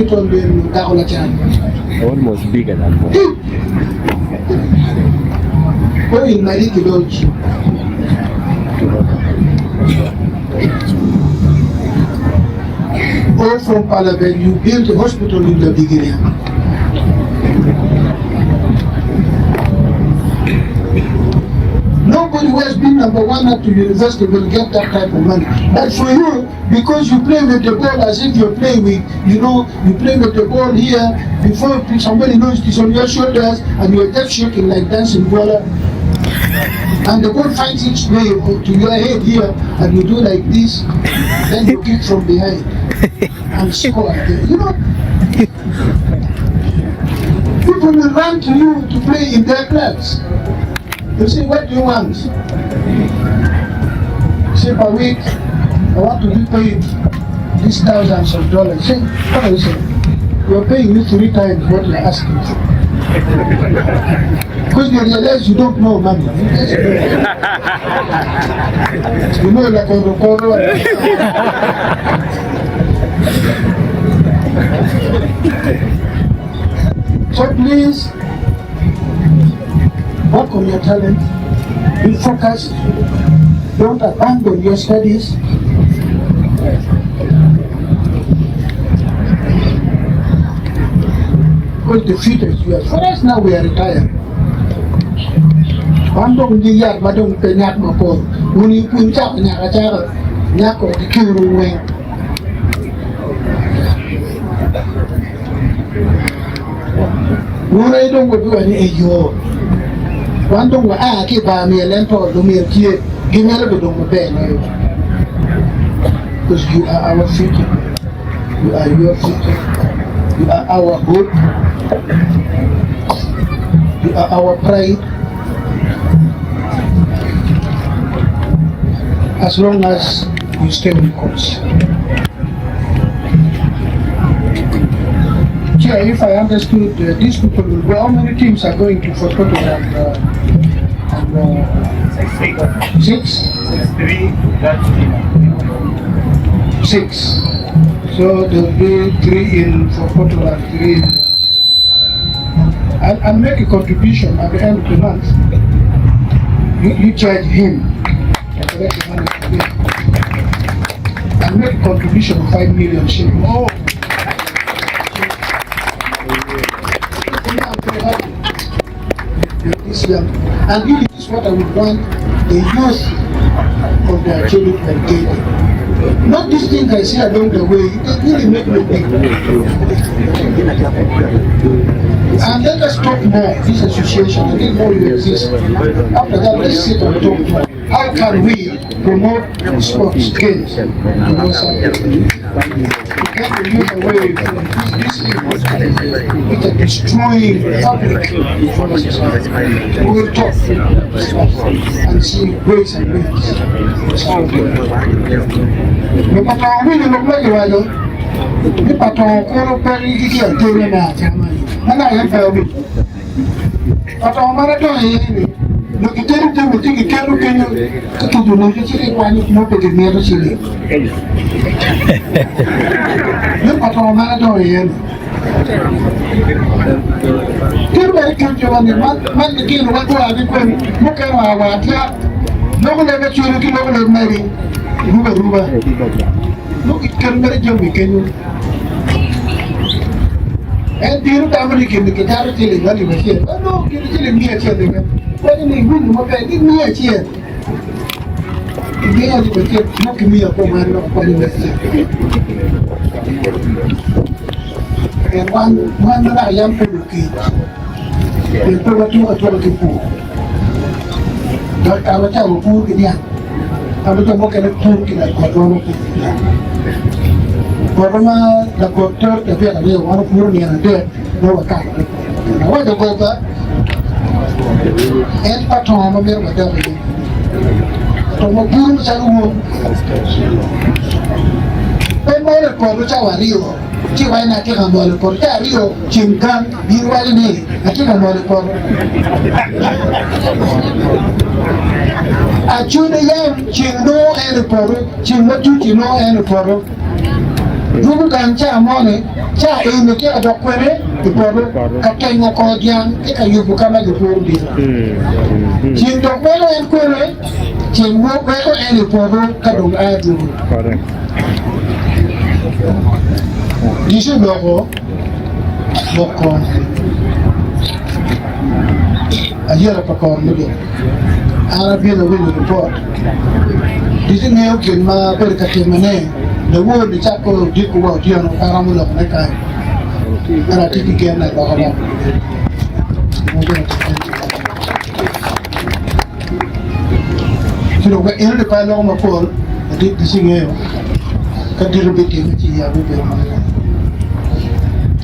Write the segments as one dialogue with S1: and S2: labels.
S1: Biton bedo dako lacan.
S2: Almost bigger than me.
S1: Ko in madi ki loc. All from Parliament, you built a hospital in Labigiria. Nobody who has been number one up to university will get that type of money. But for you, because you play with the ball as if you're playing with, you know, you play with the ball here before somebody knows it's on your shoulders and you're just shaking like dancing Bwala. And the ball finds its way to your head here and you do like this, then you kick from behind and score again. You know, people will run to you to play in their clubs. You say, what do you want? Say, per week, I want to be paid these thousands of dollars. Say, what are you saying? You're paying me three times what you're asking for. Because you realize you don't know money. You just don't. You know, like on the corner. So please, work on your talent, be focused, don't abandon your studies. Because the future is yours. For us now, we are retired. Wan dong gi yat ma dong pe nyak mapol. Wun in cako nyak acaka, nyako ki kiru weng. Wun aye dong wubiwaco ni, 'Eyo, wan dong waa ki i bar myel, ento lumyel tye, gimyelo be dong maber loyo. Because you are our future, you are your future, you are our hope, you are our pride. As long as you stay on course. Chair, if I understood, uh, these people will go. How many teams are going to Fort Portal and, uh, and uh,
S3: Six.
S1: six?
S3: Three, that's team.
S1: Six. So there will be three in Fort Portal and three in. I'll, I'll make a contribution at the end of the month. You, you charge him. I collect the money from him. I'll make a contribution of 5 million shillings.
S3: Oh.
S1: This young, and really this is what I would want the youth of the children to engage in. Not these things I see along the way, it really make me think. And let us talk more, this association, I didn't know you exist. After that, let's sit and talk more. How can we promote sports games in West Africa? To get the youth away from these things which are destroying the fabric of our society. We will talk and see ways and means. Me patong wini lok ma kiwaco ni patong kuro pe ki atene me acama ni mana aye pe owinjo patong ma adonyo iye ni dong gitedo jami ci giketo kenyo ka kijunogi ci gikwanyo mo pe gimito ciling ni patong ma adonyo iye ni Tye bene kin jo ni man gitino wa gua ki kwen mukene oa wa atya loko leb acwele ki loko leb meri rube aruba nongo giketo mere jami kenyo en bino tamo ni gin kicato ciling alip acel ma nongo gin ciling miya acel keken waco ni iwinyo maber ni miya acel kimiyo alip acel nongo kimiyo kom en dok kwanyo me acel pien wan wan ma dok yam pe lukec pien pe watuko atuka ki pur dok ka wacako pur ki niang ka ma jo mukene pur ki lagot wan wapur ki niang poto ma lagot tero cabit aryo wan wapuro nino adek nongo wakato ki poto awaco goba en pa tongo ma myero wadok iye to ma buru macalo wun pe molo i poto cawa aryo ci iwaco ni atye ka molo i poto ca aryo ceng gang in iwaco ni atye ka molo i poto acune yam ceng nongo en i poto ceng ma tuci nongo en i poto. Dwogo gang ca moni, ca eni tye ka dok kwene i poto ka tengo kor dyang ki ka yubo ka ma gipuro diro. Ceng dok weko en kwene, ceng weko en i poto ka dong a dwogo. Yecu oloko lok kom ayela pa kor me dong. An abino awinyo ripot. Yecu ngeyo gin ma abedo ka timone lawor nicako odiko wa otyeno pe aromo lokone kany. Ento atye ki gen ni aloko lok. Ci dong enoni pe aloko mapol, ladit dici ngeyo ka dito bitime ci iya bibedo maleng.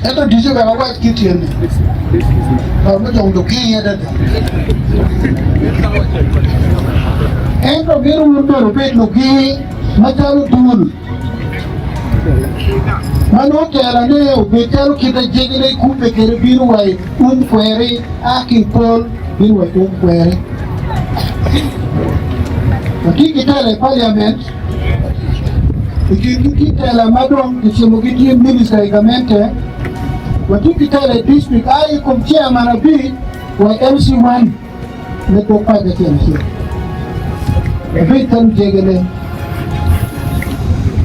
S1: Ento dici wek awac ki tyene, ot me dong lukingi adada. Ento mito wun bene wubed lugingi macalo dul ma nongo telane obed calo kit a jegine kubbe kwede bino wa i um kweri, a ki i pol bino wa i um kweri. Watye ki tela i paliament, i kingi tye tela ma dong kicimogi tye minista i gamente, watye ki tela i dictrik a i kom chairman abic wa i MC1 me dog paco acel acel. Wabed calo jegene.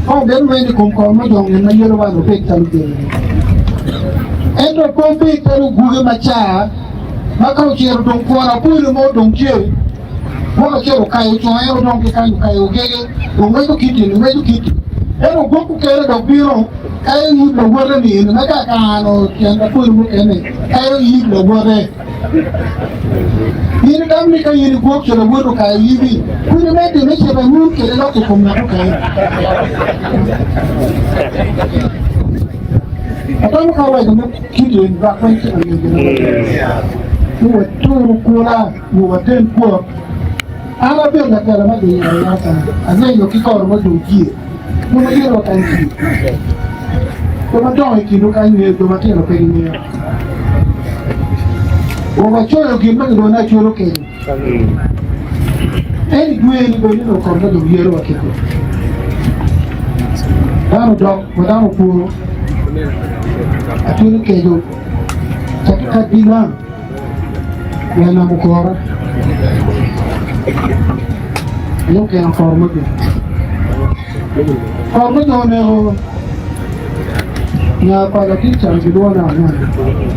S1: Ka wabedo weng i kom kor me dong gin ma yelo wan wabed calo jegene. Ento pe wubed calo guge macar ma ka ocito dong kwon apwolo mo dong tye, gwok acel okayo co en odong ki kany okayo ogege dong ngweco kiti ni ngweco kiti. Ento gwok okere dok bino kayo yib lawote ni eni ma ka kano tyen apwolo mukene kayo yib lawote. In itam ni ka in igwok co lawoti okayo yibi, pud imedde me cito anyim kede lok i kom ngat mukene. Atamo ka awaco ni kit eni lwak weng tye ka ngeyo gin ma ni waturu kula nyo waten kwot. An abedo latela ma giyero ya kany, angeyo ki koro ma dong tye, jo ma yerowa kany tye, jo madongo i kinwu kany ngeyo, jo matino pe gingeyo. Wa wacoyo gin ma gilwongo ni acwalo kenyo. En i dwe-ni bene onongo kor ma dong yerowa ki kwo. Dano odok wa dano opuro, acwalo keco cakke ka gilang wa i namo kora. Aye okeno kor ma dong. Kor ma dong oneko Nya pa latic ca gilwongo ni ango?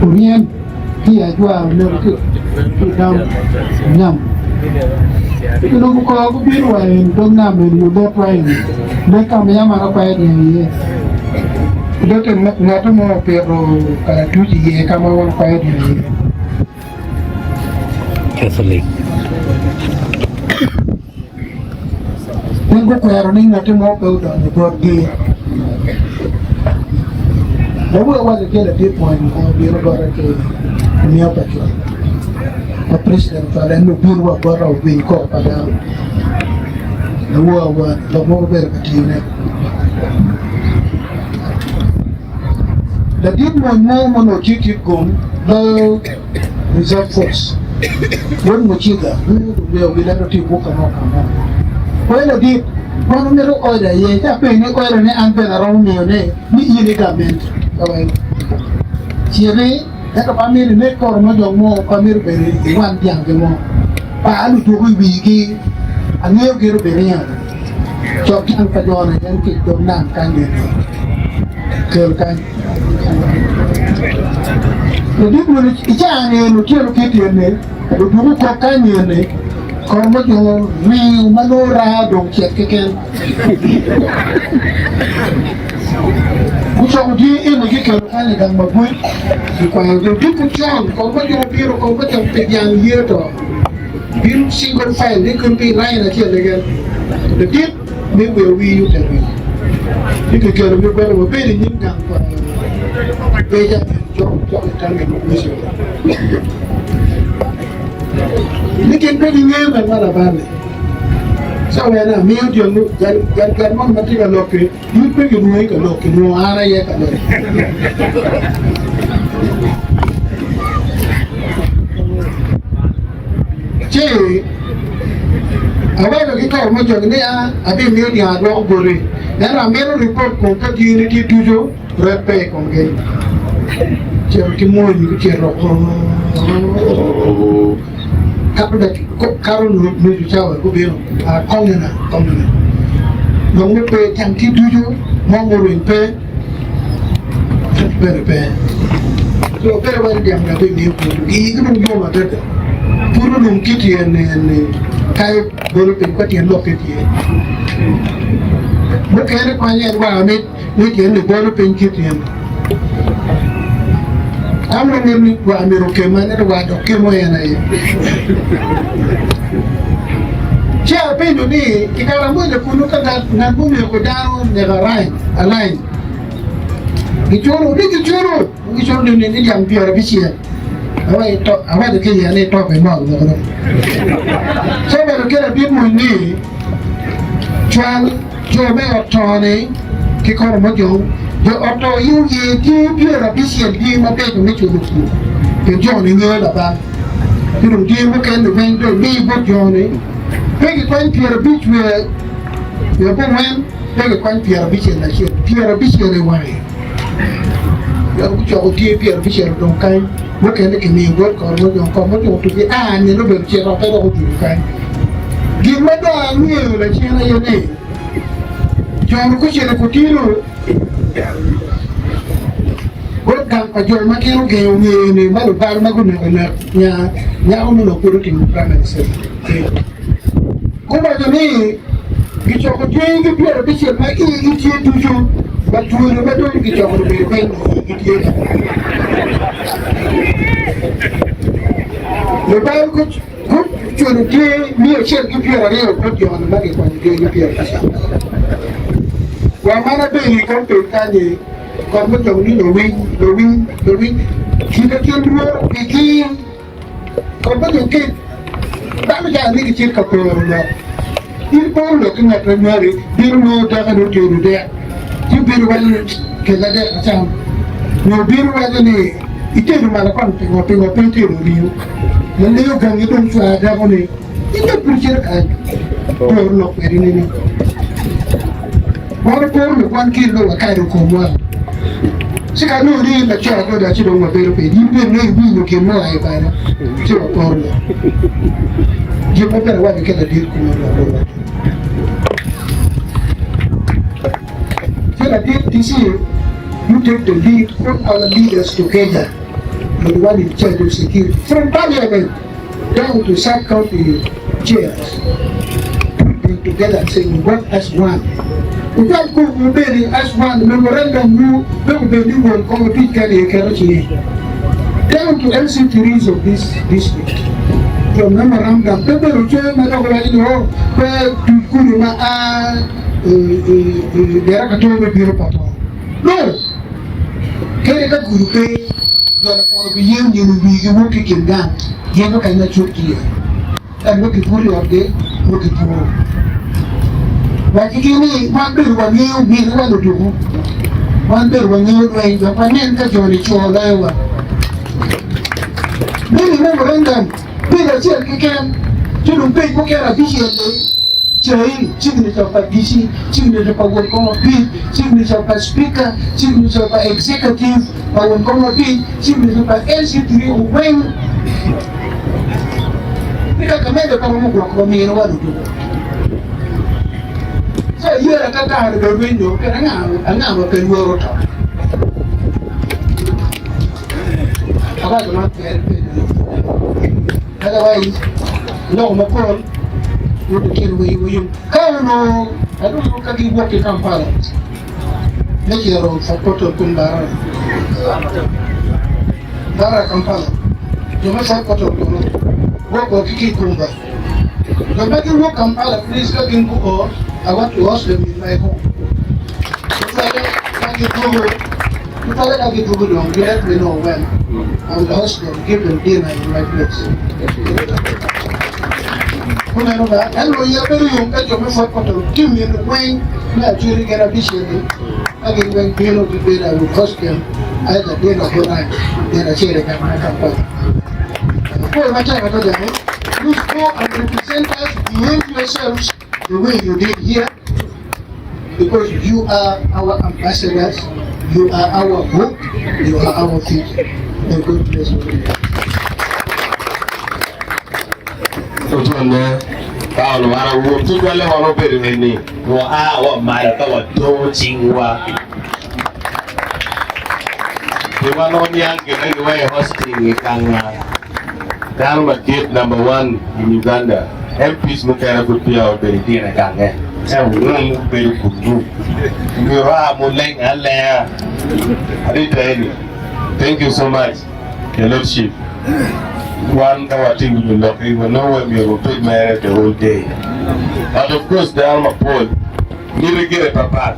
S1: Oryem ki i ajwa oneko ki i dam nyam. Gilubo kor gubino wa i dog nam eni nyo lotwa eni me ka ma yam an akwayo dyang iye. Dote ngat mo opito kalatuc iye ka ma wan wakwayo dyang iye.
S2: Catholic.
S1: Gin gukwero ni ngatti mo pe odonyo botgi. Dawudi owaco ki ladit mony ma obino bote ki i miyo pa cwal ma president ocwalo en ni obin wa bota owiny koko pa dano. Lawor awa lok mogo obedo ka tiyone. Ladit mony mo ma onongo tye ki gum loyo Reserve Force, wod Muciga, Wai ladit, wan wamito oil aye, ci apenyo ni oil ne an bene aromo miyo ne ni in i gament. Citi, ento pe amito inek koro mo jok mo, pe amito bedo i wan dyang gi mo. Par ludwogo i wigi, angeyo gin obiringo. Cok dyang pa jo-ni en ki i dog nam kany eni, kel kany. Ladit wun i caa-ni eni otyeno ki tyene, odwogo kok kany eni, kor ma jo ringo ma nongo raa dong cet keken. Gucoko dye eni gikelo kany i gang mabwit, gikwayogi odiko con, kor ma jo obino, kor ma jo pi dyang ye to bino single file ni kun pi line acel keken. Ladit me wi owii otergi ci kikelogi bote wabedo i nyim gang pa Beja cok cok i tangi ma Uci ni gin pe gingeyo ngat ma Laban-ni. Ca wene amiyo tyen gat mo ma tye ka lok-ki in pe gilwongi ka lok kilwongo an aye ka lok. Ci Awaco ki kor me jogi ni, A abimiyo dyang adwoko boti, ento amito ripot kun ka dyeni tye ducu, ret pe i komgi. Cito ki mony gucito kato nucu cawa gubino, Kongina, kongina. Dong me pe dyang tye ducu, mo murweny pe, ret bene pe. So bedo wai dyang dong abimiyo botwu. Igi dong yom adada. Pud onongo ki tyen ni kayo bolo piny kwa tyen lokke tye. Mukene kwanyo en war ni tyen ni bolo piny ki tyen. Tam ma mito ni war myero okema ento war dok kemo en aye. Ci apenjo ni i kare amwonya kunu ka ngat muneko dano neko arany alany giculo ni giculo giculo ni ni dyang pyerabicel. Awaco ki iye ni ito pe mol loko dong. Ci obedo ki ladit mony ni, Cwal jo me ot to-ni ki kono mojong, jo ot to aye oye tye pyerabicel dye mabeco me culo kwor, pien jo-ni ngeyo labal. Ci dong dye mukene-ni weng dong imi bot jo-ni, pe gikwany pyerabic wiye abongwen, pe gikwany pyerabicel acel, pyerabicel i wange. Dok gucoko tye pyerabicel odong kany, mukene kimiyo bot kor mudong, kor mudong otugi a nino obedo cito pe dok odugo kany. Gin ma dong angeyo lacen aye ni, jo-nu gucito i kutino bot gang pa jo ma gin ogengo ngeye-ni ma lubal ma guneko nek nya nyako ma onongo pud otimo primary seven. Guwaco ni, Gicoko dyegi pyerabicel ma igi tye ducu, ma twoni ma dong gicoko obedo piny ma igi tye ka Lubal guculo dye miya acel ki pyeraryo bot jo-nu ma gikwanyo dyegi pyerabicel. Wa man abedo i kom piny kany-nyi, kot mujong ni lowiny, lowiny, lowiny, kite gin lworo pigi. Kong pe dong kec, dano ca ni gicit ka poro lok. In iporo lok ki ngat ma nywali, bino nongo deke ni otedo dek, ci bino waco ni kella dek acam. Nyo bino waco ni itedo malo kong pingo, pingo pe itedo ringo? Laleyo gangi dong cwar dako ni in dong pud icito ka poro lok kwede nining? Wan waporo lok wan kiri dong wakado komwa. Ci ka nongo ni in laco agoda ci dong wabedo piny. In bene nongo iwinyo gin ma oa i bada ci waporo lok. Gin ma bene awaco ki ladit kunu dok dong waco. Ci ladit DC, you take the lead, put our leaders together, you're the one in charge of security from parliament down to sub county chairs. Put them together and say we work as one. Wucwal koko wubed as one, memorandum wu pe obed ni won kong otic kene aye keto cinge. Down to LC3s of this district. From memorandum pe bedo coyo ma dok waco ni oh pe tuc kudi ma a i dera ka too me bino poto. No! Kadi ka gudo pe, jo lapono biyen nyen i wigi wok ki i kin gang, gin mukene cuk tye. Ento nongo gibuto i otgi, nongo gipuro. Waccigi ni, Wan bene wangeyo miniwa lutuku, wan bene wangeyo lweny, dok wanen ka jo-ni co loyowa. Mini memorandum page acel keken, ci dong page mukene abicel-li. Cai, signature pa DC, signature pa won kom apic, signature pa speaker, signature pa executive pa won kom apic, signature pa LC3 weng. Pi kaka mede pe romo gwoko wa mino wa lutuku. So ayera ka kare dong rwenyo pien anga anga ma pe lworo to. Awaco man pien pe Otherwise lok mapol woto kelo weyoweyom. Ka onongo adwogo ka giwok ki Kampala me cito Fort Portal kun Mbarara, Mbarara Kampala, jo me Fort Portal kono wok wa ki ki Gumba. Jo ma giwok Kampala please ka gin guo I want to host them in my home. Tutwalle ka gidwogo Tutwalle ka gidwogo dong gi let me know when I will host them give them dinner in my place. Kumeno ba ento iya bedo yom ka jo me Fort Portal team eni weng me Acholi gin abicel-li ka gin weng bino gibedo I will host them either dinner or lunch nino acel i gang me Kampala. Apwoyo matek adada. Please go and represent us. Behave yourselves the way you did here because you are our ambassadors, you are our hope, you are our future. May God bless you.
S4: Otonne, Paulo wan awor tutwalle wan obedo eni, wa a wa malo ka wadongo cingwa. Pi wan oniang gin ma giwaco i hosting i kanga dano madit number one in Uganda, MPs mukene pud peya obedo itino i kange, ento wun wubedo kunnu. Myero a muleng alenga. Adita eni. Thank you so much, Your Lordship. Wan ka watye winyo lokki, wanongo wa myero wabed mere the whole day. But of course dano mapol miti gire papat.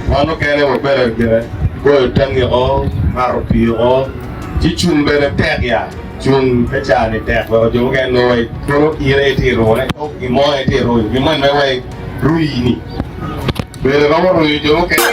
S4: Wan mukene wabedo gire goyo tangi oko, mato pii oko, ci cung bene tek ya. Cung me caa-ni tek weko jo mukene nongo wai kono in aye itye rune, gin mo aye itye ruyo, gin moni mere wai ruyi-ni bene romo ruyo jo mukene.